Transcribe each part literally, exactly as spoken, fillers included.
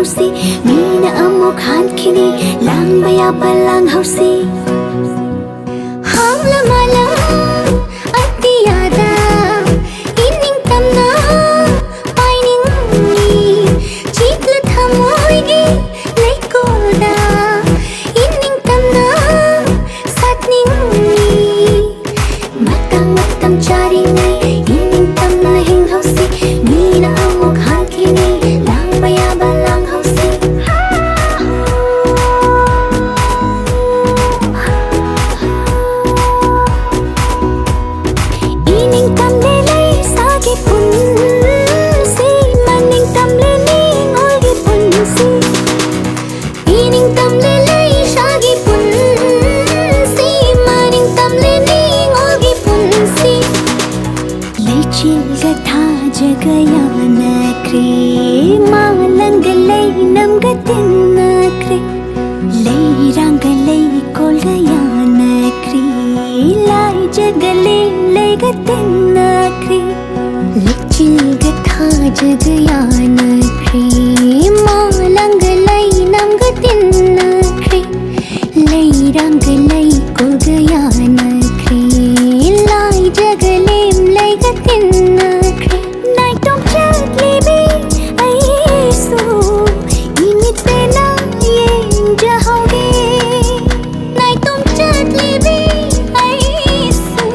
ꯁꯤ ꯃꯤꯅ ꯑꯃꯨꯛ ꯍꯟꯈꯤꯅꯤ, ꯂꯥꯡꯕ ꯌꯥꯕ ꯂꯥꯡꯍꯧꯁꯤ꯫ ꯍꯥꯡꯂ ꯃꯥꯂꯪ ꯑꯇꯤꯌꯥꯗ ꯏꯅꯤꯡꯇꯝꯅ ꯄꯥꯏꯅꯤꯡꯏ, ꯆꯤꯛꯂ ꯊꯃꯣꯏꯒꯤ ꯂꯩꯀꯣꯜꯗ ꯏꯅꯤꯡꯇꯝꯅ ꯁꯥꯠꯅꯤꯡꯏ꯫ ꯃꯇꯝ ꯃꯇꯝ ꯆꯥꯔꯤꯉꯩ ꯏꯅꯤꯡꯇꯝꯅ ꯍꯤꯡꯍꯧꯁꯤ꯫ ꯃꯤꯅ ꯑꯃꯨꯛ ꯍꯟꯈꯤꯅꯤ, ꯂꯥꯡꯕ ꯌꯥꯕ ꯂꯥꯡꯍꯧꯁꯤ꯫ ꯏꯅꯤꯡꯇꯝ ꯂꯩ ꯂꯩꯁꯥꯒꯤ ꯄꯨꯟꯁꯤ, ꯃꯅꯤꯡꯇꯝ ꯂꯩ ꯅꯤꯡꯉꯣꯜꯒꯤ ꯄꯨꯟꯁꯤ꯫ ꯏꯅꯤꯡꯇꯝ ꯂꯩ ꯂꯩꯁꯥꯒꯤ ꯄꯨꯟꯁꯤ, ꯃꯅꯤꯡꯇꯝ ꯂꯩ ꯅꯤꯡꯉꯣꯜꯒꯤ ꯄꯨꯟꯁꯤ꯫ ꯂꯩꯆꯤꯜꯒ ꯊꯥꯖꯒ ꯌꯥꯅꯈ꯭ꯔꯦ, ꯃꯥꯂꯪꯒ ꯂꯩꯅꯝꯒ ꯇꯤꯟꯅꯈ꯭ꯔꯦ꯫ ꯂꯩꯔꯥꯡꯒ ꯂꯩꯀꯣꯜꯒ ꯌꯥꯅꯈ꯭ꯔꯦ, ꯂꯥꯏꯖꯒ ꯂꯦꯝꯂꯩꯒ ꯇꯤꯟꯅꯈ꯭ꯔꯦ꯫ ꯂꯩꯆꯤꯜꯒ ꯊꯥꯖꯒ ꯌꯥꯅꯈ꯭ꯔꯦ, ꯃꯥꯂꯪꯒ ꯂꯩꯅꯝꯒ ꯇꯤꯟꯅꯈ꯭ꯔꯦ꯫ ꯂꯩꯔꯥꯡꯒ ꯂꯩꯀꯣꯜꯒ ꯌꯥꯅꯈ꯭ꯔꯦ, ꯂꯥꯏꯖꯒ ꯂꯦꯝꯂꯩꯒ ꯇꯤꯟꯅꯈ꯭ꯔꯦ꯫ ꯅꯥꯏꯇꯣꯝ ꯆꯠꯂꯤꯕꯤ ꯑꯩꯁꯨ ꯏꯃꯤꯠ ꯄꯦꯟꯅ ꯌꯦꯡꯖꯍꯧꯒꯦ꯫ ꯅꯥꯏꯇꯣꯝ ꯆꯠꯂꯤꯕꯤ ꯑꯩꯁꯨ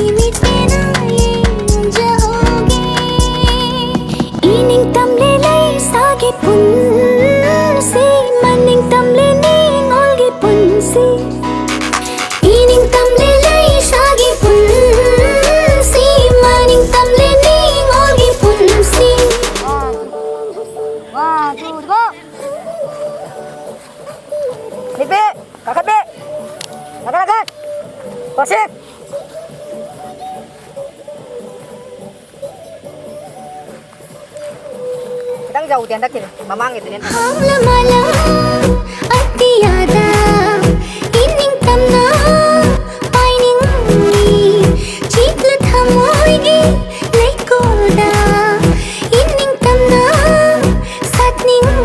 ꯏꯃꯤꯠ ꯄꯦꯟꯅ ꯌꯦꯡꯖꯍꯧꯒꯦ꯫ ꯏꯅꯤꯡꯇꯝ ꯂꯩ ꯂꯩꯁꯥꯒꯤ ꯄꯨꯟꯁꯤ, ꯃꯅꯤꯡꯇꯝ ꯂꯩ ꯅꯤꯡꯉꯣꯜꯒꯤ ꯄꯨꯟꯁꯤ꯫ ꯏꯅꯤꯡꯇꯝ ꯂꯩ ꯂꯩꯁꯥꯒꯤ ꯄꯨꯟꯁꯤ, ꯃꯅꯤꯡꯇꯝ ꯂꯩ ꯅꯤꯡꯉꯣꯜꯒꯤ ꯄꯨꯟꯁꯤ꯫ One, two, three, go! ꯂꯦꯞꯄꯤ! ꯀꯥꯈꯠꯄꯤ! ꯅꯥꯀꯟ, ꯅꯥꯀꯟ! ꯄꯥꯁꯤ! ꯈꯤꯇꯪ ꯌꯧꯗꯦ ꯍꯟꯗꯛꯀꯤꯗꯤ, ꯃꯃꯥꯡꯒꯤꯗꯨꯅ ꯍꯦꯟꯅ ꯐꯖꯩ꯫ ꯍꯥꯡꯂ ꯃꯥꯂꯪ ꯑꯇꯤꯌꯥꯗ ꯏꯅꯤꯡꯇꯝꯅ ꯄꯥꯏꯅꯤꯡꯏ, ꯆꯤꯛꯂ ꯊꯃꯣꯏꯒꯤ ꯂꯩꯀꯣꯜꯗ ꯏꯅꯤꯡꯇꯝꯅ ꯁꯥꯠꯅꯤꯡꯏ꯫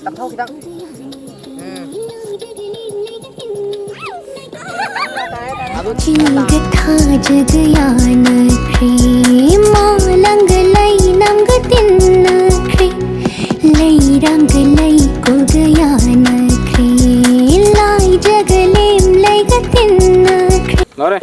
ꯇꯞꯊꯧ ꯈꯤꯇꯪ꯫ ꯎꯝ꯫ ꯆꯤꯡꯗ ꯊꯥꯖꯒ ꯌꯥꯅꯈ꯭ꯔꯦ, ꯃꯥꯂꯪꯒ ꯂꯩ ꯅꯝꯒ ꯇꯤꯟꯅꯈ꯭ꯔꯦ, ꯂꯩꯔꯥꯡꯒ ꯂꯩꯀꯣꯜꯒ ꯌꯥꯅꯈ꯭ꯔꯦ, ꯂꯥꯏꯖꯒ ꯂꯦꯝ ꯂꯩꯒ ꯇꯤꯟꯅꯈ꯭ꯔꯦ꯫ ꯂꯣꯏꯔꯦ꯫